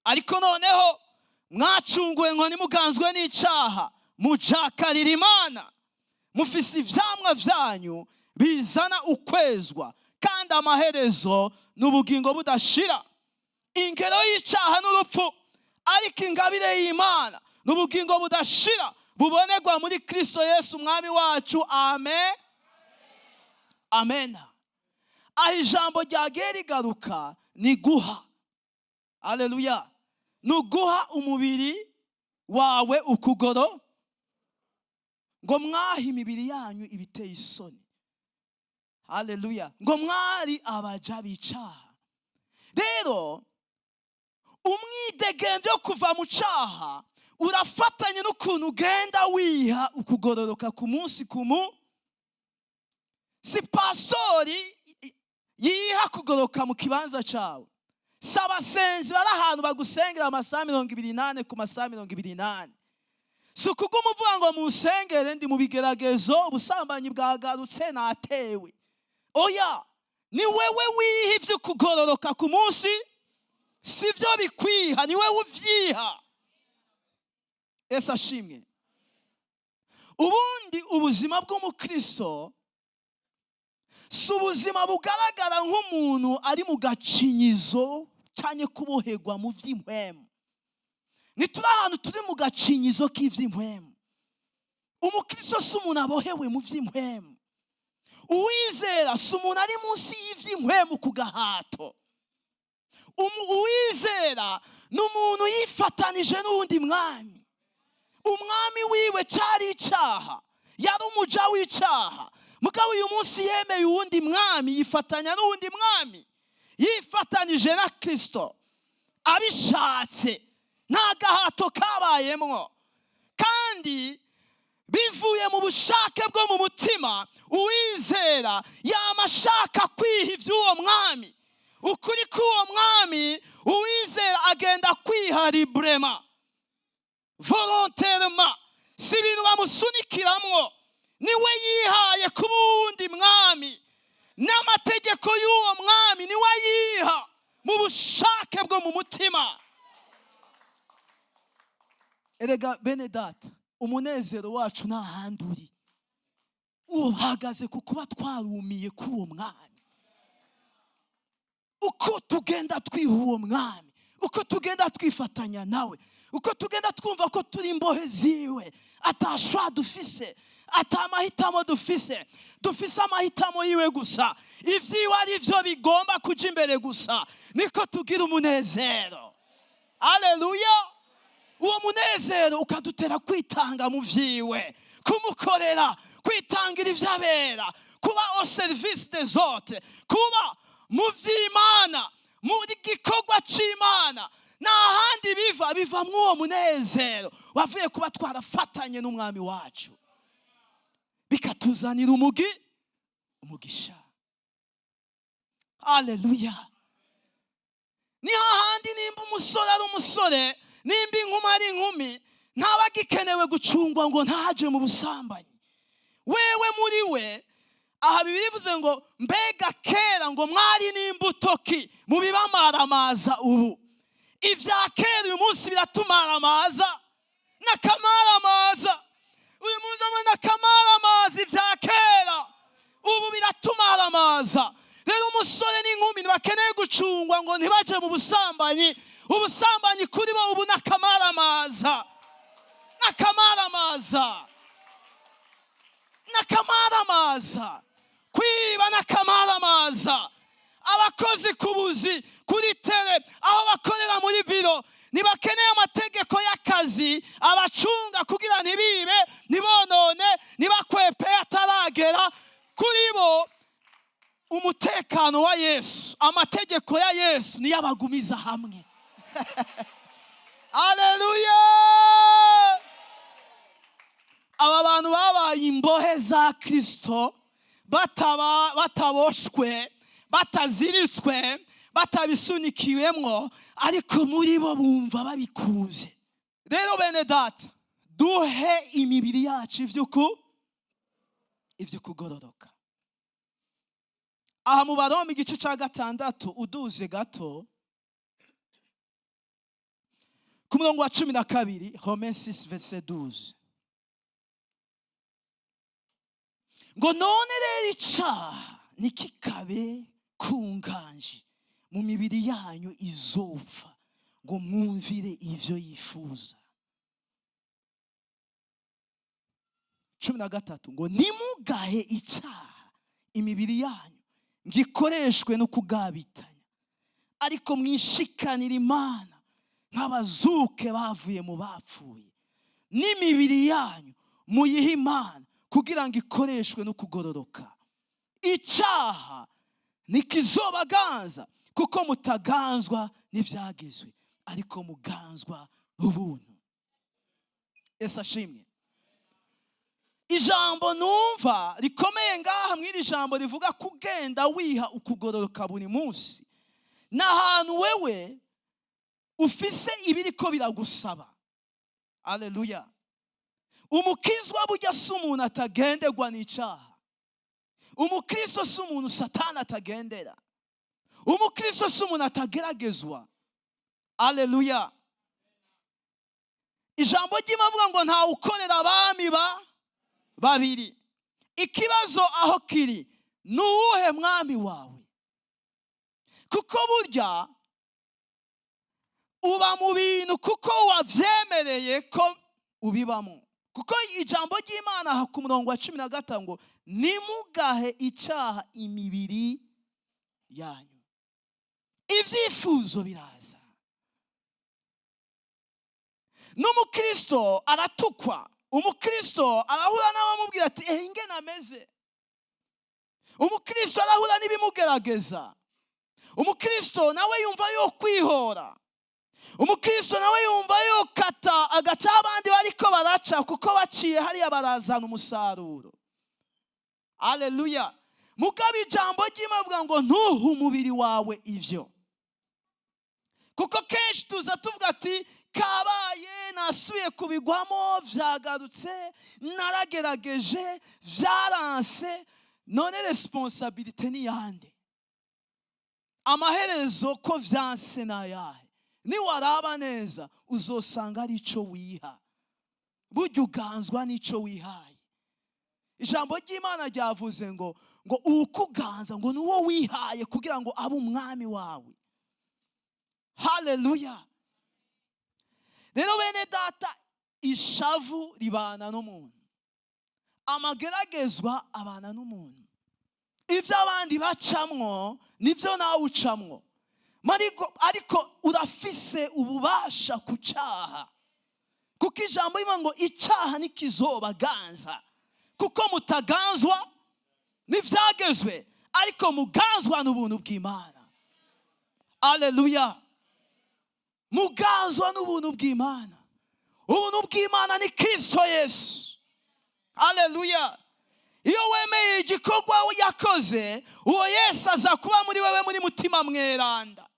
[SPEAKER 1] Ariko noneho mwacunguwe ngo ntimuganzwe n'icaha, mujakarira Imana, mufise ivyamwa vyanyu bizana ukwezwa, kandi amaherezo ni ubugingo budashira. Ingero y'icaha n'urupfu, ariko ingabire y'Imana ni ubugingo budashira bubonerwa muri Kristo Yesu Umwami wacu. Amen, amen. Aho ijambo ryagiye rigaruka ni guha. Aleluya! Ni uguha umubiri wawe ukugoro, ngo mwahe imibiri yanyu ibiteye isoni. Haleluya! Ngo mwari abaja b'icaha. Rero umwidegemvyo kuva mu caha urafatanye n'ukuntu ugenda wiha ukugororoka ku munsi ku mu si pasori yiha kugororoka mu kibanza cawe, si abasenzi bari ahantu bagusengera amasaha 24 ku masaha 24. Si ukuguma uvuga ngo musengere, ndi mu bigeragezo, ubusambanyi bwagarutse, natewe. Oya, ni wewe wiha ivyo kugororoka ku munsi, si byo bikwiha, ni wewe uvyiha. Yesu ashimwe! Ubundi ubuzima bw'umukristo si ubuzima bugaragara nk'umuntu ari mu gacinyizo cyangwa mu gahinda. Cyane kuboherwa mu by'impwemu. Ntituri ahantu turi mu gacinyizo k'iby'impwemu. Umukristo si umuntu abohewe mu by'impwemu. Uwizera si umuntu ari munsi y'iby'impwemu ku gahato. Uwizera ni umuntu yifatanije n'uwundi mwami. Umwami wiwe cyari icyaha, yari umuja w'icyaha. Mugabo uyu munsi yemeye uwundi mwami, yifatanya n'uwundi mwami, yifatanije na Kirisito abishatse, nta gahato kabayemwo, kandi bivuye mu bushake bwo mu mutima. Uwizera yama ashaka kwiha iby'uwo mwami, ukuri k'uwo mwami. Uwizera agenda kwiha librement, volontairement. Si ibintu bamusunikiramwo, niwe yihaye kuba uwundi mwami n'amategeko y'uwo mwami, niwe ayiha mu bushake bwo mu mutima. Erega bene data, umunezero wacu nta handi uri, uhagaze ku kuba twarumiye k'uwo mwami. Uko tugenda twiha uwo mwami, uko tugenda twifatanya nawe, uko tugenda twumva ko turi imbohe ziwe, ata choix dufise, ata mahitamo dufise, dufise amahitamo yiwe gusa, ibyiwe ari byo bigomba kuja imbere gusa, niko tugira umunezero. Aleluya! Uwo munezero ukadutera kwitanga mu vyiwe, kumukorera, kwitangira ivy'abera, kuba au service des autres, kuba mu vy'Imana, mu gikorwa c'Imana. Nta handi biva, biva mw'uwo munezero wavuye kuba twarafatanye n'umwami wacu, bikatuzanira umugisha. Aleluya! Ni hahandi nimba umusore ari umusore, nimba inkumi ari inkumi, ntaba agikenewe gucungwa ngo ntaje mu busambanyi. Wewe muri we, aha Bibiliya ivuze ngo: "Mbega kera ngo mwari n'imbuto ki mubibamaramaza?" Ubu ibya kera uyu munsi biratumaramaza n'akamaramaza. Uyu munsi amwe n'akamaramaza, ibya kera ubu biratumaramaza. Rero umusore n'inkumi ntibakeneye gucungwa ngo ntibaje mu busambanyi. Ubusambanyi kuri bo ubu n'akamaramaza, n'akamaramaza, n'akamaramaza. Kwiba n'akamaramaza. Abakozi ku buzi, kuri terrain, aho bakorera muri biro, ntibakeneye amategeko y'akazi abacunga kugira ntibibe, ntibonone, ntibakwepe ataragera. Kuri bo umutekano wa Yesu, amategeko ya Yesu niyo abagumiza hamwe. Aleluya! Aba bantu babaye imbohe za Kirisito bataboshwe, bataziritswe, batabisunikiwemwo, ariko muri bo bumva babikuze. Rero bene data, duhe imibiri yacu ivy'ukugororoka. Aha mu Baroma igice cya 6, uduze gato ku murongo wa 12, Romains 6 verset 12, ngo: "None rero icaha ntikikabe kunganji mu mibiri yanyu izopfa, ngo mwumvire ivyo yifuza." 13 ngo: "Ntimugahe icyaha imibiri yanyu ngo ikoreshwe no kugabitanya, ariko mwishikanire Imana nk'abazuke bavuye mu bapfuye, n'imibiri yanyu muyihe Imana kugira ngo ikoreshwe no kugororoka. Icyaha ntikizobaganza, kuko mutaganzwa n'ibyagezwe, ariko muganzwa n'ubuntu." Ese ashimwe. Ijambo numva rikomeye ngaha mw'iri jambo rivuga kugenda wiha ukugororoka buri munsi, ni ahantu wewe ufise ibiriko biragusaba. Aleluya! Umukizwa burya si umuntu atagenderwa n'icyaha. Umukristo si umuntu Satani atagendera. Umukristo si umuntu atageragezwa. Aleluya! Ijambo ry'Imana avuga ngo ntawe ukorera abami ba babiri. Ikibazo aho kiri ni uwuhe mwami wawe? Kuko burya Uba mu bintu kuko wavyemereye ko ubibamo. Kuko ijambo ry'Imana aha ku murongo wa 15 ngo: "Nimugahe icyaha imibiri yanyu." Ibyifuzo biraza, n'umukristo aratukwa, umukristo arahura n'abamubwira ati: "Ehe, ingene ameze." Umukristo arahura n'ibimugerageza. Umukristo nawe yumva yo kwihora, umukristo nawe yumva yokata agaca aho abandi bariko baraca, kuko baciye hariya barazana umusaruro. Aleluya! Mugabo ijambo ry'Imana rivuga ngo: "Ntuhe umubiri wawe ivyo." Kuko kenshi tuza tuvuga ati: "Kabaye, nasubiye kubigwamo, vyagarutse, naragerageje vyaranse." None responsabilité ni yande? Amaherezo ko vyanse nayahe? Niwaraba neza uzosanga ari ico wiha. Burya uganzwa n'ico wihaye. Ijambo ry'Imana ryavuze ngo uwukuganza ngo ni uwo wihaye kugira ngo abe umwami wawe. Haleluya! Rero bene data, ishavu ribana n'umuntu, amageragezwa abana n'umuntu, ibyo abandi bacamwo nibyo nawe ucamwo. Ariko urafise ububasha ku cyaha, kuko ijambo rivuga ngo: "Icyaha ntikizobaganza, kuko mutaganzwa n'ibyagezwe, ariko muganzwa n'ubuntu bw'Imana." Aleluya! Muganzwa n'ubuntu bw'Imana. Ubuntu bw'Imana ni Kirisito Yesu. Aleluya! Iyo wemeye igikorwa yakoze, uwo Yesu aza kuba muri wewe, muri Mutima Mweranda.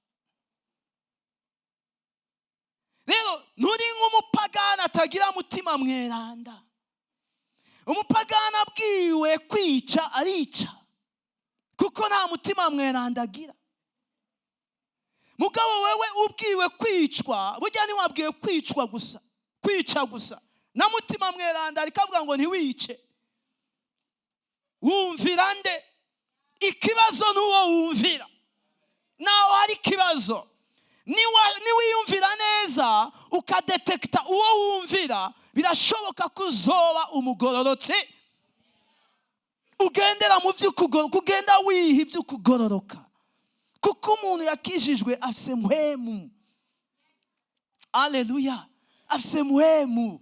[SPEAKER 1] Rero nturi nk'umupagani atagira Mutima Mweranda. Umupagani abwiwe kwica arica, kuko nta Mutima Mweranda agira. Mugabo wewe ubwiwe kwicwa, burya ntiwabwiwe kwicwa gusa, kwica gusa, na Mutima Mweranda ariko avuga ngo: "Ntiwice." Wumvira nde? Ikibazo n'uwo wumvira nawe hari ikibazo. Niwiyumvira neza, ukadetekita uwo wumvira, birashoboka ko uzoba umugororotsi, ugendera mu by'ukugororoka, ugenda wiha iby'ukugororoka. Kuko umuntu yakijijwe afise mpwemu. Aleluya! Afise mpwemu.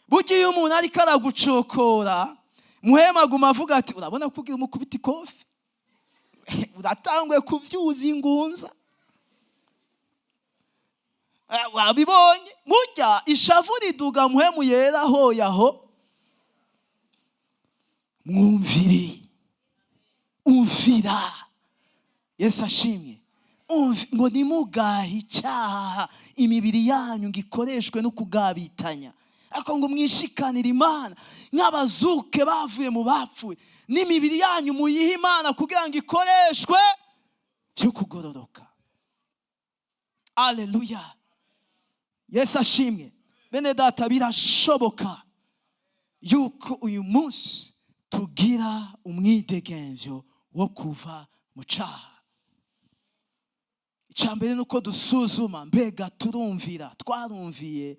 [SPEAKER 1] Burya iyo umuntu ariko aragucokora, mpwemu aguma avuga ati: "Urabona ko ugira umukubita ikofi, uratanguye kuvyuza ingunza." Wabibonye? Burya ishavu riduga Mpwemu Yera hoyaho. Mwumvire, umvira. Yesu ashimwe! Ngo: "Ntimugahe icyaha imibiri yanyu ngo ikoreshwe no kugabitanya, ariko ngo mwishikanire Imana nk'abazuke bavuye mu bapfuye, n'imibiri yanyu muyihe Imana kugira ngo ikoreshwe byo kugororoka." Aleluya! Yesu ashimwe! Bene data, birashoboka yuko uyu munsi tugira umwidegemvyo wo kuva mu cyaha. Icya mbere ni uko dusuzuma: mbega turumvira? Twarumviye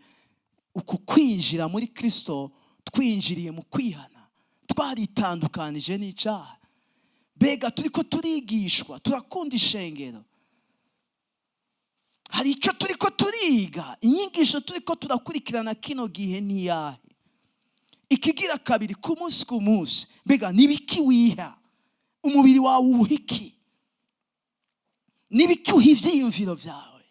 [SPEAKER 1] uku kwinjira muri Kirisito? Twinjiriye mu kwihana, twaritandukanije n'icyaha? Mbega turi ko turigishwa? Turakunda ishengero? Hari icyo turi ko turiga? Inyigisho turi ko turakurikirana kino gihe ni iyahe? Ikigira kabiri, ku munsi ku munsi, mbega nibiki wiha umubiri wawe? Uwuha iki? Nibiki uha ibyiyumviro byawe?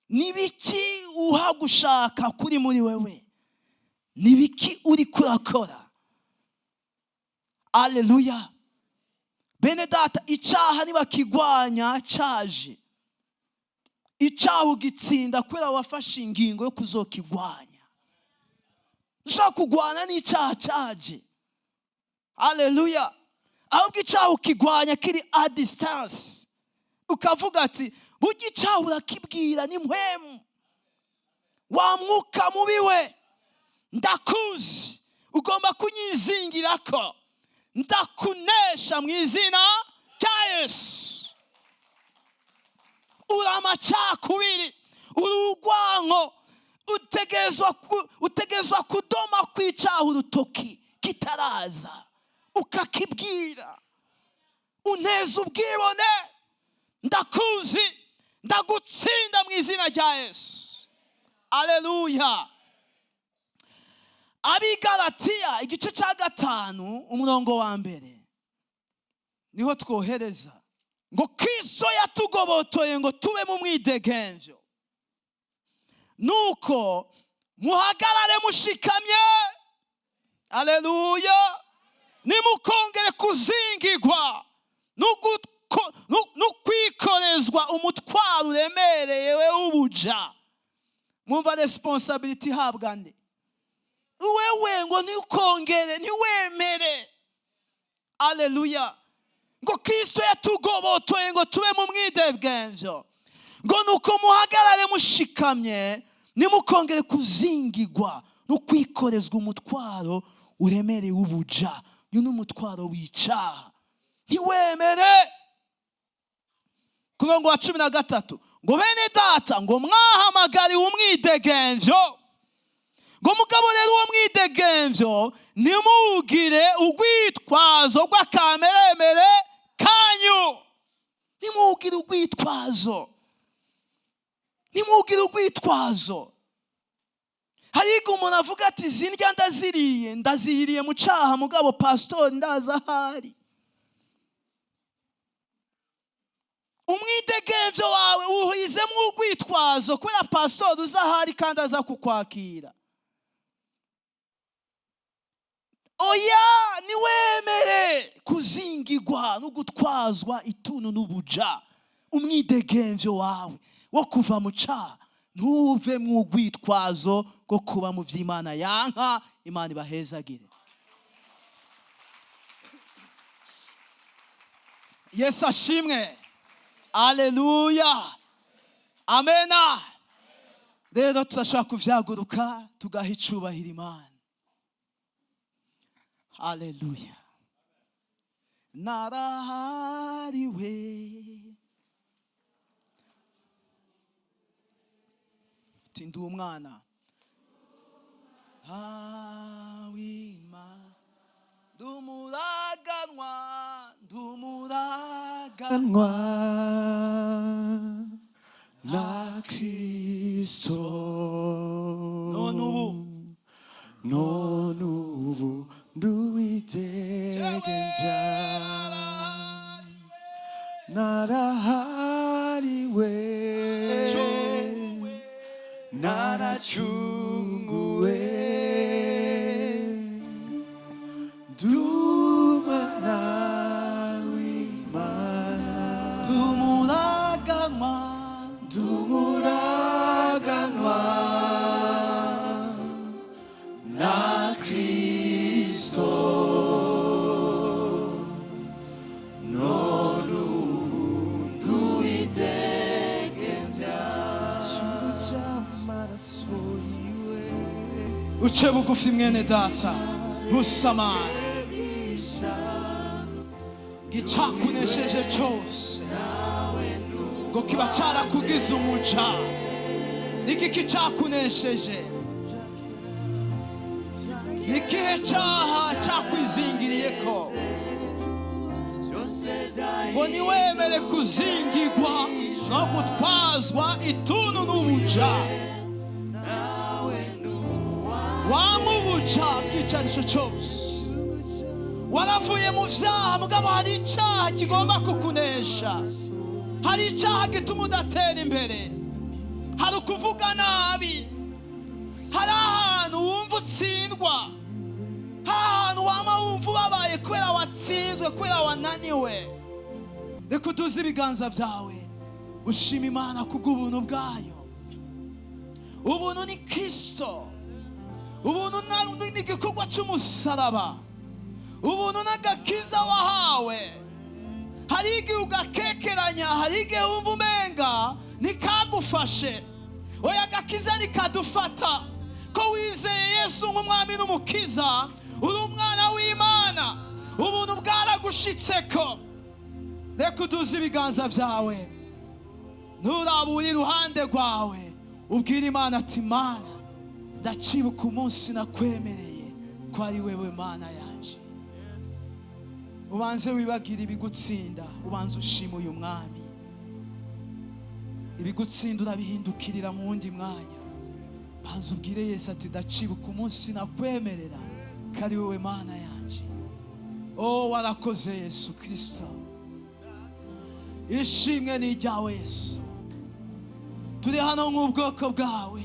[SPEAKER 1] Nibiki uha gushaka kuri muri wewe? Nibiki uri kurakora? Aleluya! Bene data, icyaha nibakigwanya cyaje. Icyaha ugitsinda kubera wafashe ingingo yo kuzokigwanya. Ushobora kugwana n'icyaha cyaje. Aleluya! Ahubwo icyaha ukigwanya kiri à distance, ukavuga ati: "Burya icyaha urakibwira ni mpwemu wa mwuka mubi we, ndakuzi, ugomba kunyizingira ko ndakunesha mu izina rya Yesu." Uri amacakubiri, uri urwanko. Utegerezwa kudoma kw'icaha urutoki kitaraza, ukakibwira: "Unteza ubwibone, ndakuzi, ndagutsinda mu izina rya Yesu." Aleluya! Abigalatiya igice cya 5, umurongo wa 1, niho twohereza ngo: "Kristo yatugobotoye ngo tube mu mwidegemvyo, nuko muhagarare mushikamye." Aleluya! "Nimukongere kuzingirwa no kwikorezwa umutwaro uremereye we w'ubuja." Mwumva responsabilité ihabwa nde? Wewe. Ngo ntukongere, ntiwemere. Aleluya! Ngo Kristo yatugobotoye ngo tube mu mwidegemvyo, ngo nuko muhagarare mushikamye, nimukongere kuzingirwa no kwikorezwa umutwaro uremereye w'ubuja. Uyu ni umutwaro w'icaha, ntiwemere. Ku murongo wa 13 ngo: "Bene data," ngo, "mwahamagariwe umwidegemvyo," ngo, "mugabo rero uwo mwidegemvyo ntimugire urwitwazo rw'akameremere kanyu." Ntimugire urwitwazo, ntimugire urwitwazo. Hari igihe umuntu avuga ati: "Izi ndya ndaziriye, ndaziriye mu caha, mugabo pasitori ndaza ahari." Umwidegemvyo wawe wuhizemo urwitwazo kubera pasitori uza ahari kandi aza kukwakira. Oya, niwemere kuzingirwa no gutwazwa itunu n'ubuja. Umwidegemvyo wawe wo kuva mu caha ntuve mu rwitwazo rwo kuba mu vy'Imana yanka. Imana ibahezagire. Yesu ashimwe! Aleluya, amena! Rero turashobora kuvyaguruka, tugaha icubahiro Imana. Aleluya! Narahariwe, uti: "Ndi umwana w'Imana, ndumuraganwa, ndumuraganwa
[SPEAKER 2] na Kristo."
[SPEAKER 1] None ubu
[SPEAKER 2] None ubu nduwidegemvya, narahariwe, naracunguwe, ndumwana w'Imana.
[SPEAKER 1] Ndumuraganwa.
[SPEAKER 2] Ndumuraganwa na Kristo, none ubu nduwidegemvya, icyungo cy'amaraso yiwe.
[SPEAKER 1] Uce bugufi, mwene data, ntusamare. Icakunesheje cyose ngo kiba carakugize umuja. Nigiki cakunesheje? Nikihe caha cakwizingiriyeko? Ngo niwemere kuzingirwa no gutwazwa itunu n'ubuja. Wama ubuja bw'icyo ari cyo cyose. Waravuye mu vyaha, mugabo hari icaha kigomba kukunesha, hari icaha gituma udatera imbere, hari ukuvuga nabi, hari ahantu wumva utsindwa, hari ahantu wama wumva ubabaye kubera watsinzwe, kubera wananiwe. Reka uduze ibiganza byawe, ushima Imana kubw'ubuntu bwayo. Ubuntu ni Kristo, ubuntu ni igikorwa cy'umusaraba, ubuntu n'agakiza wahawe. Hari igihe ugakekeranya, hari igihe wumva umenga ntikagufashe. Oya, agakiza ntikadufata. Ko wizeye Yesu nk'umwami n'umukiza, uri umwana w'Imana, ubuntu bwaragushitseko. Reka uduze ibiganza byawe. Nturabura iruhande rwawe, ubwire Imana ati: "Mana, ndacibuka umunsi nakwemereye ko ari wewe Mana yanje." Ubanze wibagire ibigutsinda, ubanze ushima uyu mwami. Ibigutsinda urabihindukirira mu wundi mwanya. Banza ubwire Yesu ati: "Ndacibuka umunsi nakwemerera ko ari wowe Mana yanje." Oh, warakoze Yesu Kirisito, ishimwe ni iryawe Yesu. Turi hano nk'ubwoko bwawe.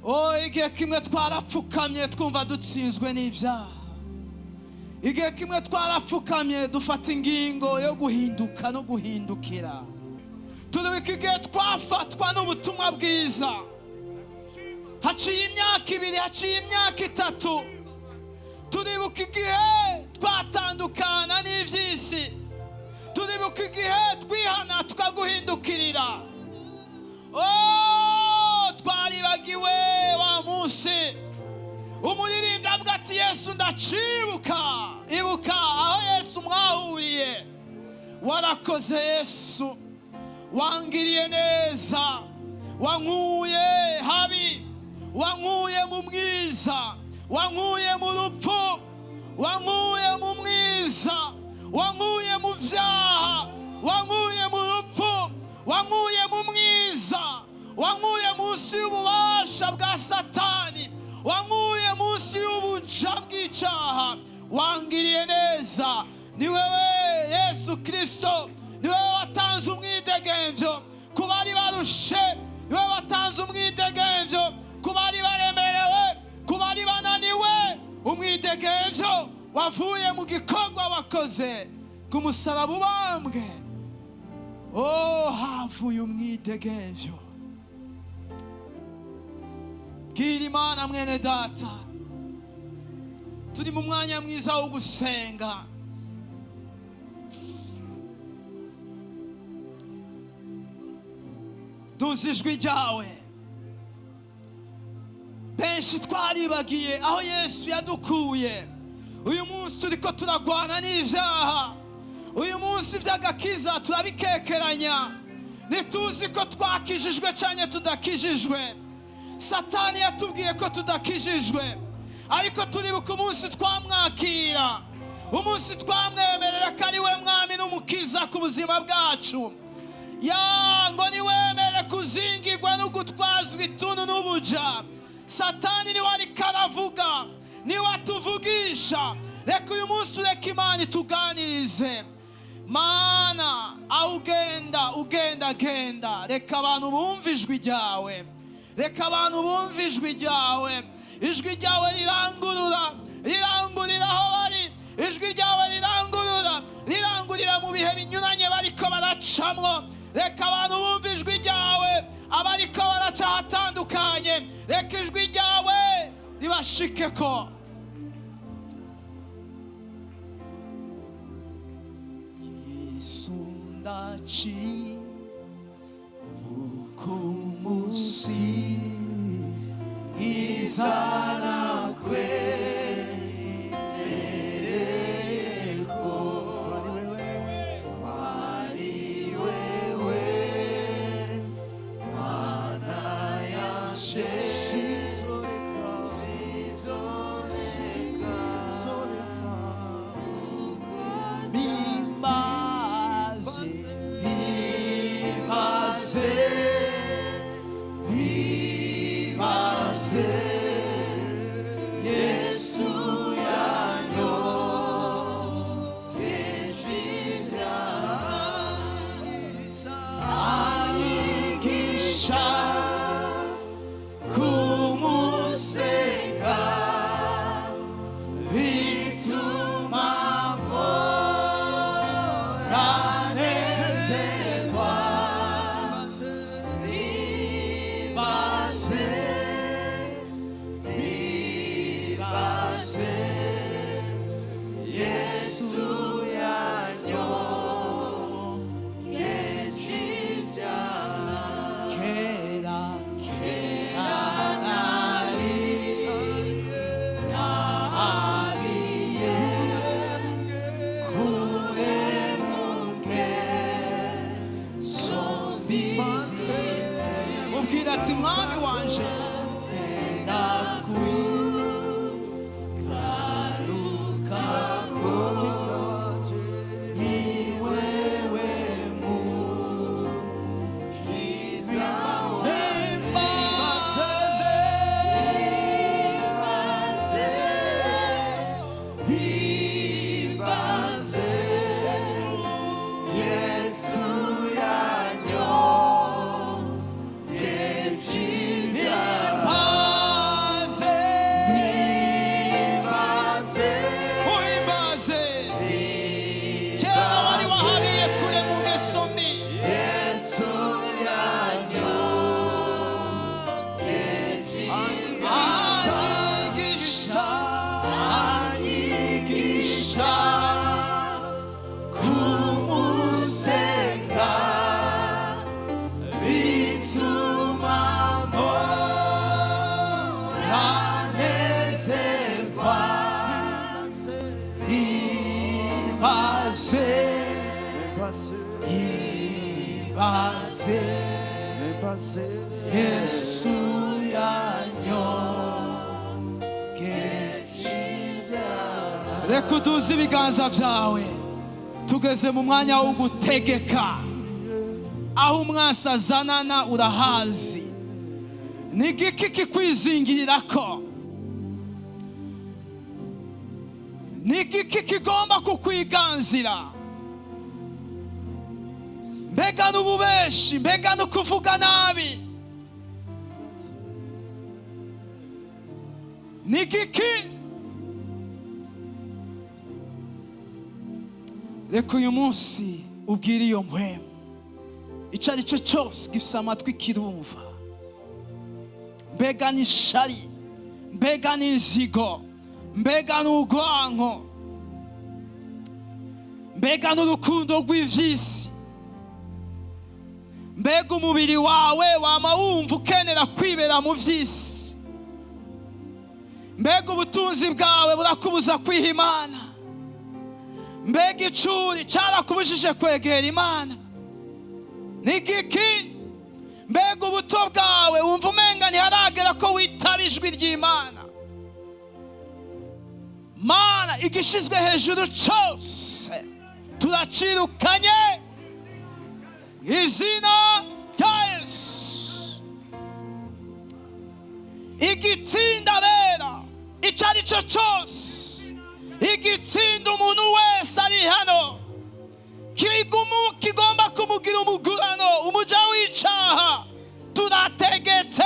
[SPEAKER 1] Oh, igihe kimwe twarapfukamye twumva dutsinzwe n'ibyaha. Igihe kimwe twarapfukamye dufata ingingo yo guhinduka no guhindukira. Turibuka igihe twafatwa n'ubutumwa bwiza, haciye imyaka 2, haciye imyaka 3. Turibuka igihe twatandukana n'iby'isi. Turibuka igihe twihana tukaguhindukirira. Oh, twaribagiwe wa munsi umuririmbyi avuga ati: "Yesu, ndacibuka." Ibuka aho Yesu mwahuriye. Warakoze Yesu, wangiriye neza, wankuye habi, wankuye mu mwiza, wankuye mu rupfu, wankuye mu mwiza, wankuye mu vyaha, wankuye mu rupfu, wankuye mu mwiza, wankuye munsi y'ububasha bwa Satani, wankuye munsi y'ubuja bw'icaha. Wangiriye neza. Ni wewe Yesu Kristo, ni wewe watanze umwidegemvyo ku bari barushe, ni wewe watanze umwidegemvyo ku bari baremerewe, ku bari bananiwe. Umwidegemvyo wavuye mu gikorwa wakoze ku musaraba ubambwe. Oh, havuye umwidegemvyo. Bwira Imana, mwene data. Turi mu mwanya mwiza wo gusenga. Duzi ijwi ryawe. Benshi twaribagiye aho Yesu yadukuye. Uyu munsi turiko turagwana n'ivyaha. Uyu munsi ivy'agakiza turabikekeranya, ntituzi ko twakijijwe canke tudakijijwe. Satani yatubwiye ko tudakijijwe, ariko turibuka umunsi twamwakira, umunsi twamwemerera ko ari we mwami n'umukiza ku buzima bwacu. Ya ngo niwemere kuzingirwa no gutwazwa ituntu n'ubuja. Satani niwe ariko aravuga, niwe atuvugisha. Reka uyu munsi ureke Imana ituganirize. Mana, aho ugenda ugenda genda, reka abantu bumve ijwi ryawe, reka abantu bumve ijwi ryawe. Ijwi ryawe rirangurura, rirangurira aho bari. Ijwi ryawe rirangurura, rirangurira mu bihe binyuranye bariko baracamwo. Reka abantu bumve ijwi ryawe, abariko baraca ahatandukanye, reka ijwi ryawe ribashikeko. Yesu, ndacibuka umunsi izana kwereko kwari wewe Mana yanje. Sizoreka mimbaze, mimbaze, mimbaze Yesu yanyogeje ibyaha, anyigisha kumusenga, bituma mpora nezerwa. Mimbaze, mimbaze Yesu yanyogeje ibyaha. Kera, kera nari nahabiye kure mu ngeso. Mubwira ati mwami wanje ndakugarukako, ni wewe mukiza. Himbaze,
[SPEAKER 2] Himbaze Yesu yanyogeje ibyaha.
[SPEAKER 1] Himbaze,
[SPEAKER 2] Himbaze,
[SPEAKER 1] uhimbaze. Kera wari wahabiye kure mu ngeso mbi.
[SPEAKER 2] Yesu yanyogeje
[SPEAKER 1] Anyigisha, anyigisha
[SPEAKER 2] kumusenga, bituma mpora nezerwa.
[SPEAKER 1] Himbaze, himbaze Yesu yanyogeje. Reka uduze ibiganza byawe, tugeze mu mwanya wo gutegeka. Aho umwansi azanana urahazi. Ni igiki kikwizingirirako? Ni igiki kigomba kukwiganzira? Mbega n'ububeshi, mbega no kuvuga nabi, ni igiki? Reka uyu munsi ubwire iyo mpwemu, icyo ari cyo cyose gifite amatwi kirumva. Mbega n'ishari, mbega n'inzigo, mbega n'urwanko, mbega n'urukundo rw'iby'isi, mbega umubiri wawe wama wumva ukenera kwibera mu by'isi, mbega ubutunzi bwawe burakubuza kwiha Imana, mbega icuri cyarakubujije kwegera Imana, ni igiki? Mbega ubuto bwawe wumva umenga ntiharagera ko witaba ijwi ry'Imana? Mana, igishizwe hejuru cyose turacirukanye mu izina rya Yesu. Igitsinda bera icyo ari cyo cyose, igitsinda umuntu wese ari hano kigumu kigomba kumugira umugurano, umuja w'icaha, turategetse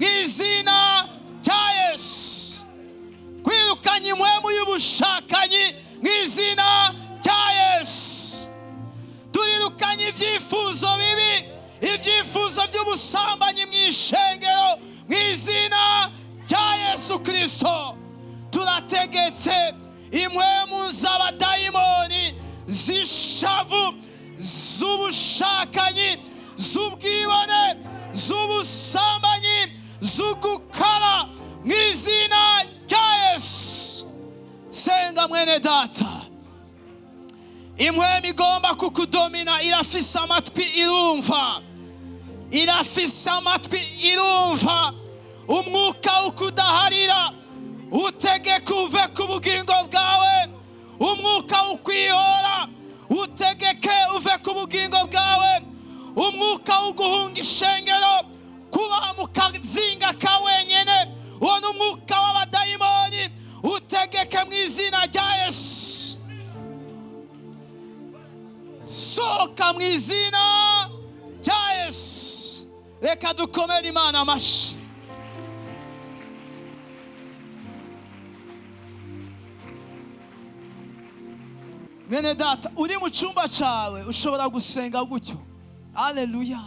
[SPEAKER 1] mu izina rya Yesu. Kwirukanya impwemu y'ubushakanyi mu izina rya Yesu. Turirukanye ibyifuzo bibi, ibyifuzo by'ubusambanyi mu ishengero mu izina rya Yesu Kirisito. Turategetse impwemu z'abadayimoni, z'ishavu, z'ubushakanyi, z'ubwibone, z'ubusambanyi, z'ugukara mu izina rya Yesu. Senga mwene data, impwemu igomba kukudomina irafise amatwi irumva, irafise amatwi irumva. Umwuka ukudaharira utegeka uve ku bugingo bwawe. Umwuka ukwihora utegeke uve ku bugingo bwawe. Umwuka uguhunga ishengero, kuba mu kazinga ka wenyene, uwo ni umwuka w'abadayimoni, utegeke mu izina rya Yesu. Sohoka mu izina rya Yesu. Reka dukomere Imana amashyi. Mwene data uri mu cyumba cyawe ushobora gusenga gutyo. Aleluya.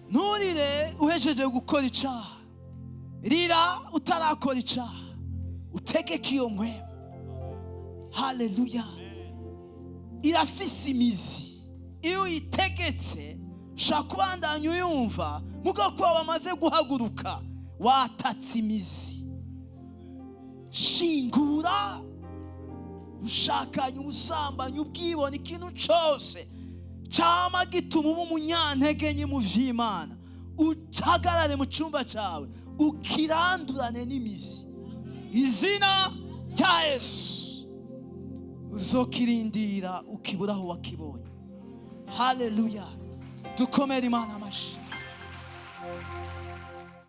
[SPEAKER 1] Nturire uhejeje gukora icyaha, rira utarakora icyaha, utegeke iyo mpwemu. Haleluya. Irafise imizi, iyo uyitegetse ushobora kubandanya uyumva, mugabo kuba wamaze guhaguruka watatse imizi. Shingura ushakanye, ubusambanyi, ubwibone, ikintu cyose. Cyama gituma uba umunyantege nke mu vy'Imana, uhagarare mu cyumba cyawe ukirandurane n'imizi. Izina rya Yesu, uzokirindira ukibura aho wakibonye. Haleluya! Dukomere Imana amashi.